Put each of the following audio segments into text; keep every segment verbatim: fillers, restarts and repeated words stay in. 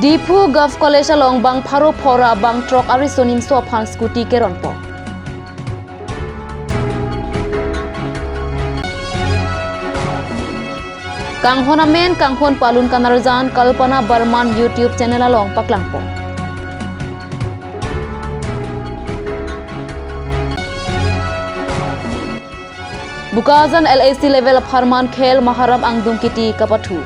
Diphu Govt College along bang pharo phora bang throk ariso nimso aphan scooty keronpon. Kanghon amen kanghon palun kanarjan Kalpana Barman YouTube channel along paklangpon. Bokajan L A C level apharman khel maharam angdung kiti kapathu.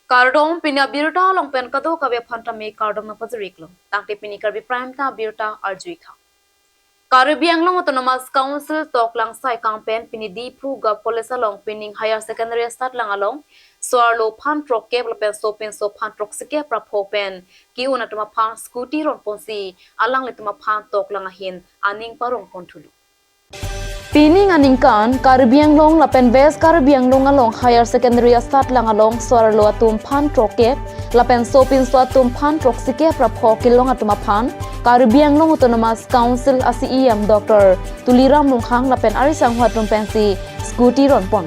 Kardom, pini abirta along pen kadokave aphan tame kardom nangpajir-iklo. Tangte pini Karbi Prime Time abirta arju-ik tha. Karbi Anglong Autonomous Council toklang saikang pen pini Diphu Govt College along pining Higher Secondary asatlang along so-arlo phan throkkep lapen sopinso phan throksikep ra pho pen ke-un atum aphan scooty ronponsi alanglitum aphan toklang ahin aning parongpon thulo. Pining aningkan Karbi Anglong lapen West Karbi Anglong along Higher Secondary asatlang along so-arlo atum phan throkkep lapen sopinso atum phan throksikep ra pho kelong atum aphan Karbi Anglong Autonomous Council a C E M Doctor Tuliram Ronghang lapen arisangho atum pensi scooty ronpon.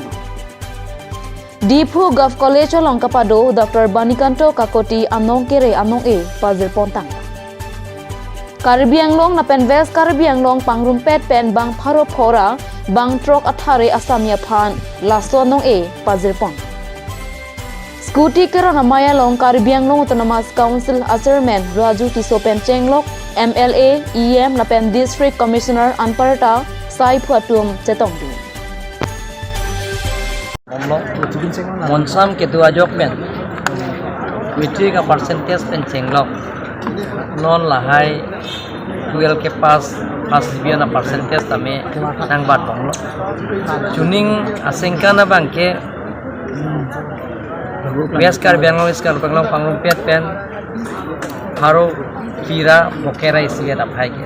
Diphu Govt College along kapado Doctor Banikanto Kakoti anong kere anong-e pajirpontang. Karbi Anglong lapen West Karbi Anglong pangrumpet pen bang pharo phora bang throk athare asami aphan laso anong-e pajirpon. Scooty keron amei along Karbi Anglong Autonomous Council a Chairman Raju Tisso pen chenglok, M L A, E M lapen District Commissioner anparta saiphu atum chetongdun. Monsam kedo ajok pen matric a percentage pen chenglok, non lahai twelve ke pass first division a percentage tame nangbatbomlo. Chuning asengkan abangke West Karbi Anglong, East Karbi Anglong pangrumpet pen pharo phira pho kre ra isi aphai ke.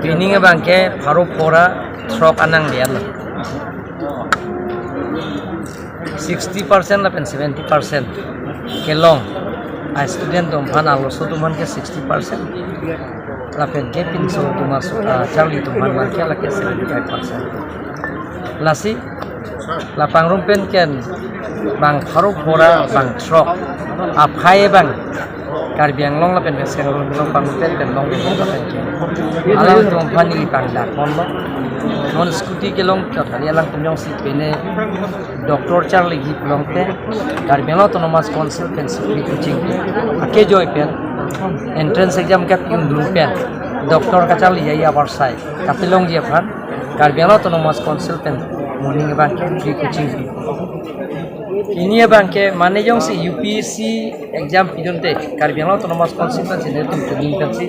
Pining abangke pharo phora throk anang lian lo. Sixty percent lapen seventy percent kelong a student atum aphan, arloso atum aphan ke sixty percent. Lapen ke pinso atum aso, ah, charli atum aphan ke lake seventy-five percent. Lasi la pangrum pen ke bang pharo phora bang throk aphai bang Karbi Anglong lapen West Karbi Anglong pangrum pen pen long pen ke alangtum aphan neli pangdakponlo. Non scooty kelong ta kali alangtum jongsi pine doctor charliji pulote Karbi Anglong Autonomous Council pen free coaching akejoi pen entrance exam kapi-un dun pen doctor kacharliji apor asai katelongji aphan Karbi Anglong Autonomous Council pen moning abangke free coaching. Pini abangke mane jongsi U P S C exam pidunte Karbi Anglong Autonomous Council pensi netum tuning pensi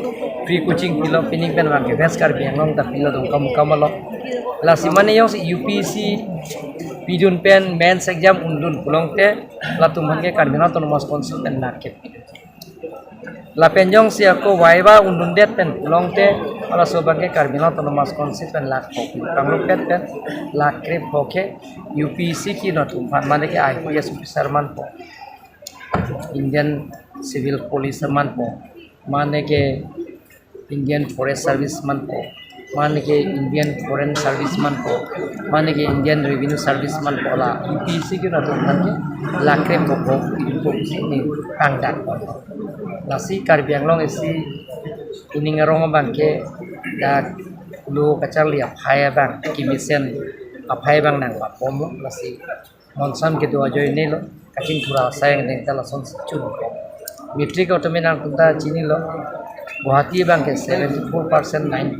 free coaching pilo, pining pen abangke West Karbi Anglong ta pilo, Dongkamukam along. Lasi mane jongsi U P S C pidun pen mains exam undun pulote latum abangke Karbi Anglong Autonomous Council pen lakh kep. Lapen jongsi ako viva undundet pen pulote halaso abangke Karbi Anglong Autonomous Council pen lakh pho, pangrumpet pen lakh kre pho ke U P S C kedo atum aphan, mane ke I P S officer manpo, Indian Civil Police manpo, mane ke Indian Forest Service manpo, mane ke Indian Foreign Service manpo, mane ke Indian Revenue Service manpo, la U P S C kedo atum aphan ke lakh kre pho pho, U P S C ni pangdakpon. Lasi Karbi Anglong isi kuning arong abangke dak lo kacharli aphai abang, kemesen aphai abang nangbatbomlo. Lasi monsam kedo ajoine lo, kachingthur asai angdeng ta lasonsi chun. Matric atum nangtum ta chinilo, Guwahati abangke seventy-four percent nine,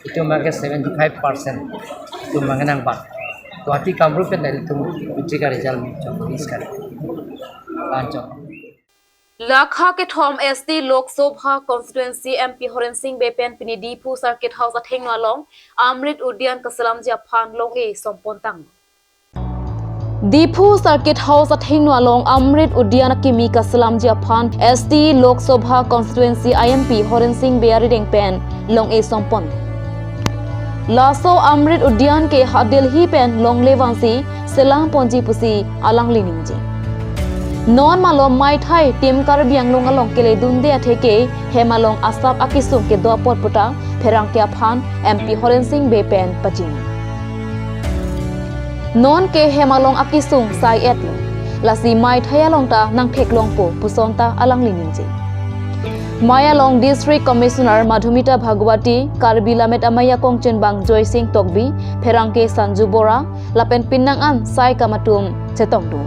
itum abangke seventy-five percent, itum abangke nangbat. Guwahati Kamrup pen itum matric a result me chok iskar. Lanchok. Lakha kethom S T Lok Sabha Constituency M P Horen Sing Bey pen pini Diphu Circuit House athengno along Amrit Udyan kaselamji aphan long-e sompontang. Diphu Circuit House athengno along Amrit Udyan akimi kaselamji aphan S T Lok Sabha Constituency I M P Horen Sing Bey arideng pen long-e sompon. Laso Amrit Udyan ke ha Delhi pen longle vansi selamponji pusi alangli ningje. Non malom maithai Team Karbi Anglong along keledunde atheke hem along asap akesung kedo apot puta pherangke aphan M P Horen Sing Bey pen pachini. Non ke hem along akisung sai-et lo. Lasi mei thai along ta nangtheklongpo puson ta alangli ningje. Mei along District Commissioner Madhumita Bhagwati, Karbi Lammet Amei Akongchunbang Joysing Tokbi, pherangke Sanju Bora, lapen pinnang an sai kam atum chetongdun.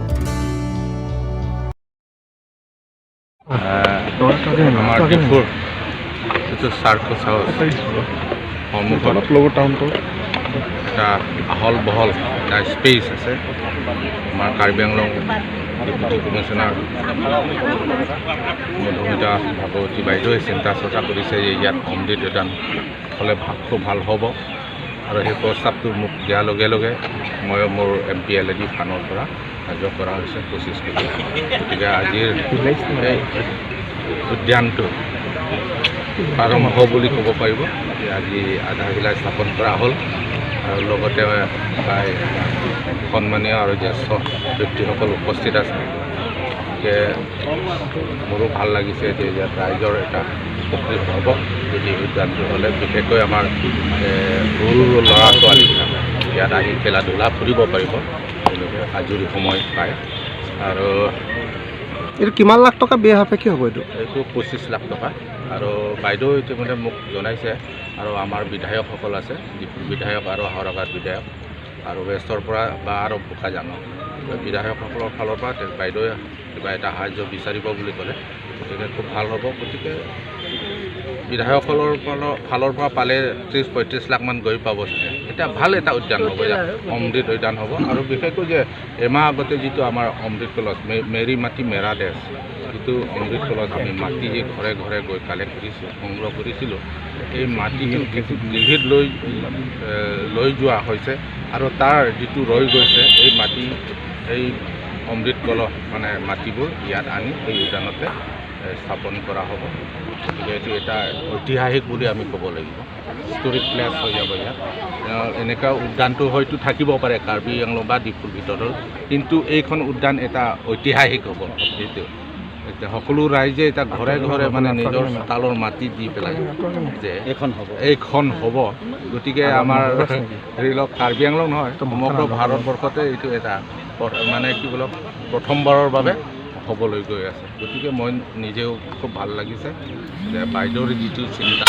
আহ, আমাৰ ডিফুৰ যিটো circus house সন্মুখত অলপ লগৰ টাউনটো এটা আহল বহল এটা স্পেচ আছে। আমাৰ কাৰ্বি আংলং ডেপুটি কমিছনাৰ মধুমিতা ভাগৱতী বাইদেৱে চিন্তা চৰ্চা কৰিছে যে ইয়াত অমৃত উদ্যান হ'লে ভা-, খুব ভাল হ'ব। আৰু সেই প্ৰস্তাৱটো মোক দিয়াৰ লগে লগে মই মোৰ M P L A D ফাণ্ডৰ পৰা সাহায্য কৰা হৈছে পঁচিছ কোটি। গতিকে আজিৰ এই উদ্যানটো প্ৰাৰম্ভ বুলি ক'ব পাৰিব। আজি আধাৰশিলা স্থাপন কৰা হ'ল আৰু লগতে প্ৰায় সন্মানীয় আৰু জ্যেষ্ঠ ব্যক্তিসকল উপস্থিত আছে। গতিকে মোৰো ভাল লাগিছে যে ইয়াত ৰাইজৰ এটা উপকৃত হ'ব যদি উদ্যানটো হ'লে, বিশেষকৈ আমাৰ, এ, সৰু সৰু ল'ৰা ছোৱালীবিলাক ইয়াত আহি খেলা ধূলা কৰিব পাৰিব, তেওঁলোকে আজৰি সময় পায়। আৰু এইটো কিমান লাখ টকা ব্যয় সাপেক্ষে হ'ব এইটো? এইটো পঁচিছ লাখ টকা। আৰু বাইদেউ ইতিমধ্যে মোক জনাইছে, আৰু আমাৰ বিধায়কসকল আছে, ডিফুৰ বিধায়ক আৰু হাওৰাঘাট বিধায়ক, আৰু ৱেষ্টৰ পৰা বা আৰু বোকাজানৰ বিধায়কসকলৰ ফালৰ পৰা তে-, বাইদেৱে কিবা এটা সাহায্য বিচাৰিব বুলি ক'লে, গতিকে খুব ভাল হ'ব। গতিকে বিধায়কসকলৰ ফালৰ, ফালৰ পৰা পালে ত্ৰিছ পঁয়ত্ৰিছ লাখ মান গৈ পাব চাগে। এতিয়া ভাল এটা উদ্যান হ'ব, ইয়াত অমৃত উদ্যান হ'ব। আৰু বিশেষকৈ যে এমাহ আগতে যিটো আমাৰ অমৃত কলচ, মে-, মেৰী মাটি মেৰা দেশ, যিটো অমৃত কলচ আমি মাটি ঘৰে ঘৰে গৈ কালেক্ট কৰিছোঁ, সংগ্ৰহ কৰিছিলোঁ, এই মাটিটো কিছু দিল্লীত লৈ, এ, লৈ যোৱা হৈছে আৰু তাৰ যিটো ৰৈ গৈছে এই মাটি, এই অমৃত কলহ মানে মাটিবোৰ ইয়াত আনি এই উদ্যানতে, এ, স্থাপন কৰা হ'ব। গতিকে এইটো এটা ঐতিহাসিক বুলি আমি ক'ব লাগিব, হিষ্টৰিক প্লেচ হৈ যাব ইয়াত। এ, এনেকুৱা উদ্যানটো হয়তো থাকিব পাৰে কাৰ্বি আংলং বা ডিফুৰ ভিতৰত, কিন্তু এইখন উদ্যান এটা ঐতিহাসিক হ'ব। এইটো এতিয়া সকলো ৰাইজে এতিয়া ঘৰে ঘৰে মানে নিজৰ চোতালৰ মাটি দি পেলাই যে এইখন হ'ব, এইখন হ'ব। গতিকে আমাৰ ধৰি লওক কাৰ্বি আংলং নহয়, সমগ্ৰ ভাৰতবৰ্ষতে এইটো এটা প্ৰ-, মানে কি বোলক, প্ৰথমবাৰৰ বাবে হ'বলৈ গৈ আছে। গতিকে মই নিজেও খুব ভাল লাগিছে যে বাইদেউৰ যিটো চিন্তা,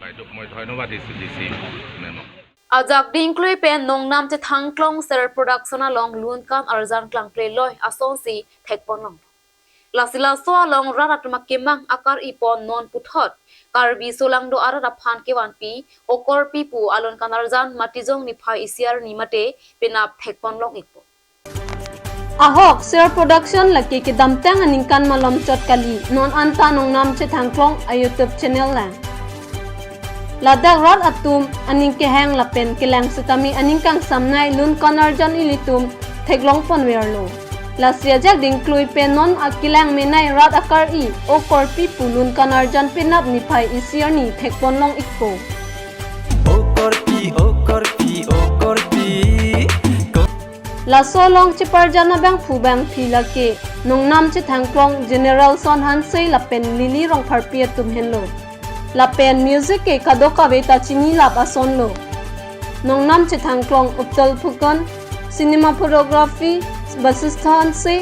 বাইদেউক মই ধন্যবাদ দিছোঁ ডি চি মেমক। Ajak dingklui pen nongnam chethangklong Ser Production along lunkan arjan klangkle loi asonsi thekponlong. Lasi laso along rat atum akemang akar-ipon non puthot Karbi solangdo arat aphan kevanpi Okorpi pu alunkan arjan matijong niphai isi arni mate penap thekponlong-ikpo. Ahok, Ser Production lake kedamtang aningkan malom chot kali, non anta nongnam chethangklong a YouTube channel lang. Ladak rat atum aning kehang lapen kelang setame aning kangsamnei lunkan arjan ilitum theklongponverlo. Lasi ajak dingklui pen non akelang menei rat akar-i Okorpi pu lunkan arjan penap niphai isi arni thekponlong-ikpo. Okorpi, Okorpi, Okorpi. Laso along cheparjan abangphu bangphi lake nongnam chethangklong General Son Hanse lapen Lily Rongpharpi atum henlo. Lapen music ke kadokave ta chinilap asonlo. Nongnam chethangklong Uptal Phukan, cinematography Basistha Hanse,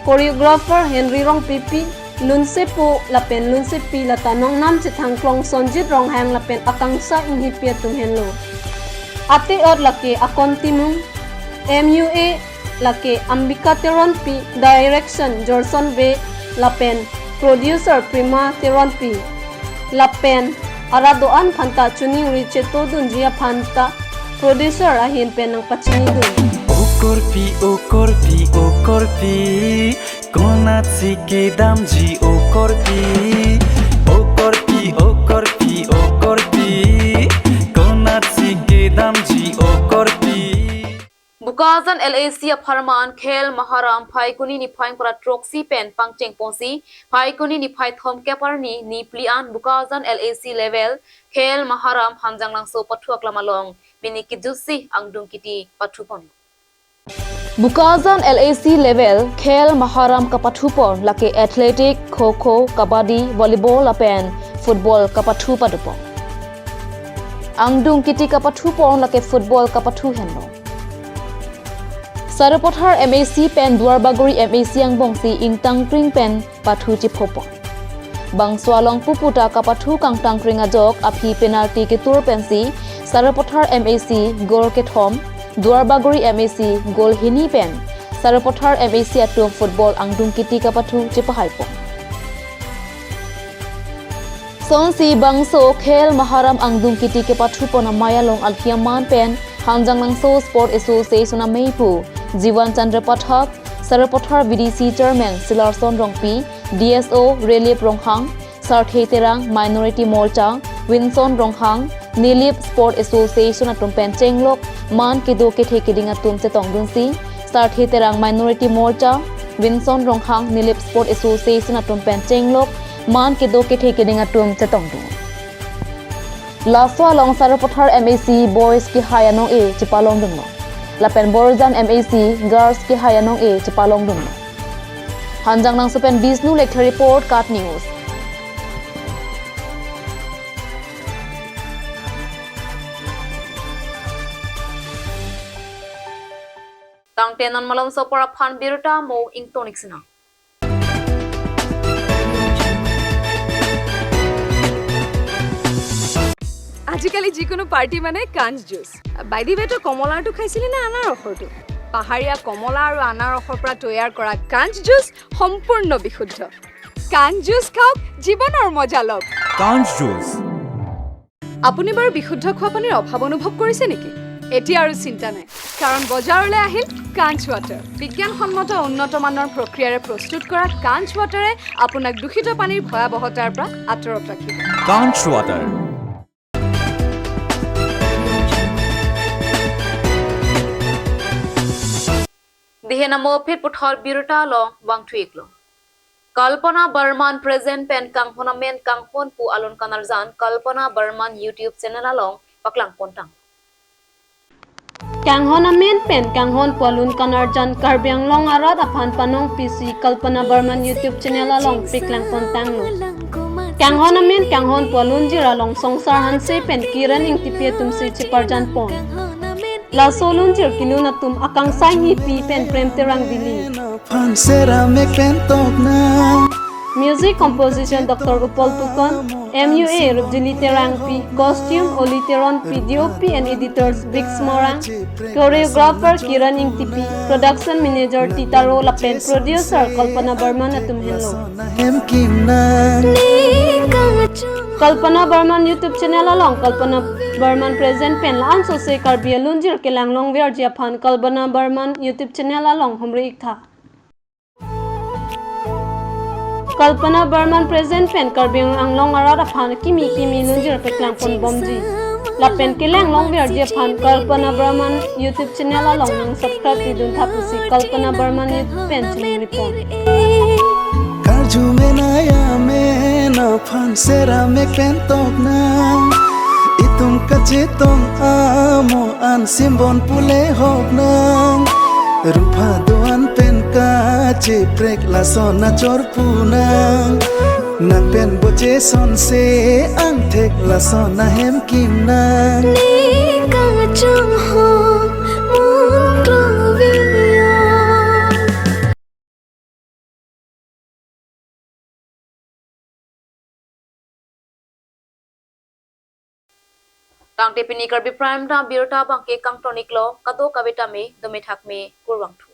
choreographer Henry Rongpipi, lunsepo lapen lunsepi lata nongnam chethangklong Sonjit Ronghang lapen Akangsha Inghipi atum henlo. Ate-ot lake Akon Timung, M U A lake Ambika Teronpi, direction Jorson Bey lapen producer Prima Teronpi. Lapen arat do-an aphanta choningri chetodunji aphanta producer ahin pen nangpachinidun. Okorpi, Okorpi, Okorpi, konatsi kedamji Okorpi. Okorpi, Okorpi, Okorpi, konatsi kedamji Okorpi. Bokajan L A C apharman Khel Maharam Phaikuni niphai ingkoi ra throksi pen pangchengponsi Phaikuni niphai thomkep arni niphli an Bokajan L A C level Khel Maharam Hanjanglangso pathu aklam along pini kijutsi angdung kiti pathupon. Bokajan L A C level Khel Maharam kapathupon lake athletic, kho kho, kabaddi, volleyball lapen football kapathu padopon. Angdung kiti kapathupon lake football kapathu henlo. Sarupathar M A C pen Duarbagori M A C angbongsi ingtangkring pen pathu chiphopon. Bangso along pupu ta kapathu kangtangkring ajok aphi penalty ketur pensi Sarupathar M A C goal kethom, Duarbagori M A C goal hini pen Sarupathar M A C atum football angdung kiti kapathu chipahaipon. Sonsi bangso Khel Maharam angdung kiti kepathupon amei along alhi aman pen Hanjanglangso Sport Association ameiphu Jiwan Chandra Pathak, Sarupathar V D C Chairman Silarson Rongpi, D S O Relief Ronghang, Sarthe Terang, Minority Morcha Winson Ronghang, Nilip Sport Association atum pen chenglok man kedo kethe keding atum chetongdunsi, Sarthe Terang Minority Morcha Winson Ronghang, Nilip Sport Association atum pen chenglok man kedo kethe keding atum chetongdun. Laso along Sarupathar M A C boys kehai anong-e chepalongdunlo. Lapen Borjan M A C girls kehai anong-e chepalongdunlo. Hanjanglangso pen Bishnu Lekthe report, KAT News. Tangte non malomso apor aphan birta mo ingtonik sinang. আজিকালি যিকোনো পাৰ্টি মানে কাঞ্চ juice. By the ৱে, তই কমলাৰটো খাইছিলি নে আনাৰসৰটো? পাহাৰীয়া কমলা আৰু আনাৰসৰ পৰা তৈয়াৰ কৰা কাঞ্চ জুচ সম্পূৰ্ণ বিশুদ্ধ। কাঞ্চ জুচ খাওক, জীৱনৰ মজা লওক। কাঞ্চ জুচ। আপুনি বাৰু বিশুদ্ধ খোৱা পানীৰ অভাৱ অনুভৱ কৰিছে নেকি? এতিয়া আৰু চিন্তা নাই, কাৰণ বজাৰলৈ আহিল কাঞ্চ ৱাটাৰ। বিজ্ঞানসন্মত উন্নত মানৰ প্ৰক্ৰিয়াৰে প্ৰস্তুত কৰা কাঞ্চ ৱাটাৰে আপোনাক দূষিত পানীৰ ভয়াৱহতাৰ পৰা আঁতৰত ৰাখিব। কাঞ্চ water. Dihen amo phit puthot birta along vangthu-iklo. Kalpana Barman present pen kanghon amen kanghon pu alun kanarjan Kalpana Barman YouTube channel along paklangpontang. Kanghon amen pen kanghon pu alun kanarjan Karbi Anglong arat aphan panong pisi Kalpana Barman YouTube channel along paklangpontanglo. Kanghon amen kanghon pu alunjir along Songsar Hanse pen Kiran Engtipi atumsi cheparjanpon. Laso lunjir kelun atum akangsai nipi pen Prem Terang Dili. Phan sera mek pen tokna. Music composition Doctor Upol Pukon, M U A Rupjili Terangpi, costume Oli Teronpi, D O P and editors Biggs Morang, choreographer Kiran Engtipi, production manager Titaro lapen producer Kalpana Barman atum henlo. Hem kimna. Kalpana Barman YouTube channel along Kalpana Barman present pen la-an sose Karbi alunjir kelang longverji aphan Kalpana Barman YouTube channel along humri-iktha. Kalpana Barman present pen Karbi Anglong arat aphan kimi kimi lunjir paklangponbomji. Lapen kelang longverji aphan Kalpana Barman YouTube channel along nang subscribe piduntha pusi Kalpana Barman YouTube pen chiningripon. Karju menaya mena phan sera mek pen tokna. Itum kachetong amo an simbon pule hoknang. Rupha doan pen kacheprek lason achor punang. Nang pen boche sonse angthek lason ahem kimnang. Ni kachong ho mun klovion. Tangte pini Karbi Prime Time birta abangke kangton-iklo, kadokave tame dome thakme, kurvangthu.